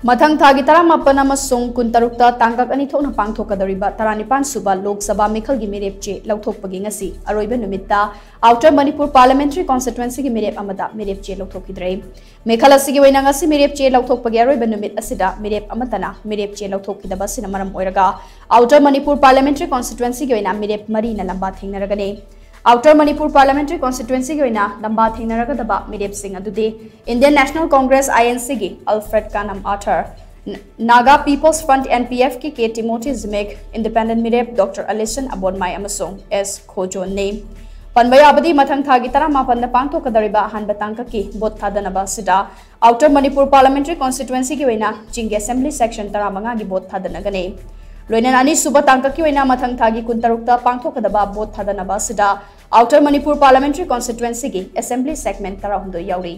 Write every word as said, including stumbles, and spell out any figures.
ꯃꯊꯪ ꯊꯥꯒꯤ ꯇꯔꯥꯃꯥꯄꯟ ꯑꯃꯁꯨꯡ ꯀꯨꯟꯇꯔꯨꯛꯇ ꯇꯥꯡꯀꯛ ꯑꯅꯤ ꯊꯣꯛꯅ ꯄꯥꯡꯊꯣꯛꯀꯗꯧꯔꯤꯕ ꯇꯔꯥꯅꯤꯄꯥꯟ ꯁꯨꯕ ꯂꯣꯛ ꯁꯚꯥ ꯃꯤꯈꯜꯒꯤ ꯃꯤꯔꯦꯞ ꯆꯦ ꯂꯧꯊꯣꯛꯄꯒꯤ ꯉꯁꯤ ꯑꯔꯣꯏꯕ ꯅꯨꯃꯤꯠꯇ Outer Manipur Parliamentary Constituencyꯒꯤ ꯃꯤꯔꯦꯞ ꯑꯃꯗ ꯃꯤꯔꯦꯞ ꯆꯦ ꯂꯧꯊꯣꯛꯈꯤꯗ꯭ꯔꯦ꯫ ꯃꯤꯈꯜ ꯑꯁꯤꯒꯤ ꯑꯣꯏꯅ ꯉꯁꯤ ꯃꯤꯔꯦꯞ ꯆꯦ ꯂꯧꯊꯣꯛꯄꯒꯤ ꯑꯔꯣꯏꯕ ꯅꯨꯃꯤꯠ ꯑꯁꯤꯗ ꯃꯤꯔꯦꯞ ꯑꯃꯠꯇꯅ ꯃꯤꯔꯦꯞ ꯆꯦ ꯂꯧꯊꯣꯛꯈꯤꯗꯕ ꯑꯁꯤꯅ ꯃꯔꯝ ꯑꯣꯏꯔꯒ Outer Manipur Parliamentary Constituencyꯒꯤ ꯑꯣꯏꯅ ꯃꯤꯔꯦꯞ ꯃꯔꯤꯅ ꯂꯝꯕꯥ ꯊꯦꯡꯅꯔꯒꯅꯤ꯫ Outer Manipur Parliamentary Constituencyꯒꯤ ꯑꯣꯏꯅ ꯂꯝꯕꯥ ꯊꯦꯡꯅꯔꯒꯗꯕ ꯃꯤꯔꯦꯞꯁꯤꯡ ꯑꯗꯨꯗꯤ Indian National Congress, INCꯒꯤ Alfred Kanam Arthur, Naga People's Front, NPFꯀꯤ K Timothy Zimik, Independent ꯃꯤꯔꯦꯞ Doctor Alison Abonmai ꯑꯃꯁꯨꯡ S ꯈꯣꯖꯣꯟꯅꯤ꯫ ꯄꯟꯕ ꯌꯥꯕꯗꯤ, ꯃꯊꯪ ꯊꯥꯒꯤ ꯇꯔꯥꯃꯥꯄꯟꯗ ꯄꯥꯡꯊꯣꯛꯀꯗꯧꯔꯤꯕ ꯑꯍꯥꯟꯕ ꯇꯥꯡꯀꯛꯀꯤ ꯚꯣꯠ ꯊꯥꯗꯅꯕ ꯑꯁꯤꯗ Outer Manipur Parliamentary Constituencyꯒꯤ ꯑꯣꯏꯅ ꯆꯤꯡꯒꯤ Assembly Section ꯇꯔꯥꯃꯉꯥꯒꯤ ꯚꯣꯠ ꯊꯥꯗꯅꯒꯅꯤ꯫ ꯂꯣꯏꯅꯅ ꯑꯅꯤꯁꯨꯕ ꯇꯥꯡꯀꯛꯀꯤ ꯑꯣꯏꯅ ꯃꯊꯪ ꯊꯥꯒꯤ ꯀꯨꯟꯇꯔꯨꯛꯇ ꯄꯥꯡꯊꯣꯛꯀꯗꯕ ꯚꯣꯠ ꯊꯥꯗꯅꯕ ꯑꯁꯤꯗ Outer Manipur Parliamentary Constituencyꯒꯤ Assembly Segment ꯇꯔꯥꯍꯨꯝꯗꯣꯏ ꯌꯥꯎꯔꯤ꯫